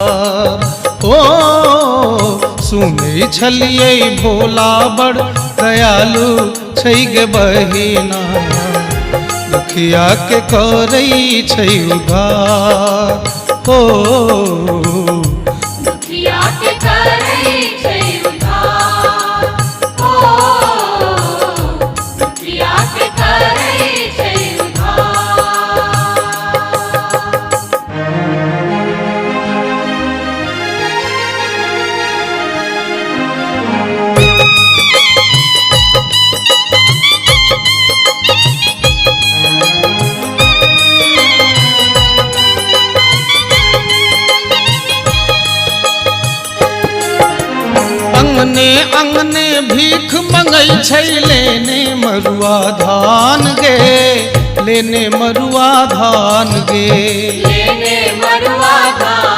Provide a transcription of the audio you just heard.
ओ सुनै छलियै भोला बड़ दयालु छै गे बहिना, दुखिया के करै छै उद्धार। ओ दुखिया के करै छै उद्धार। ओ दुखिया के करै छै उद्धार। अंगने अंगने भीख मंगै छै लेने मरुआ धान गे, लेने मरुआ धान गे, लेने मरुआ धान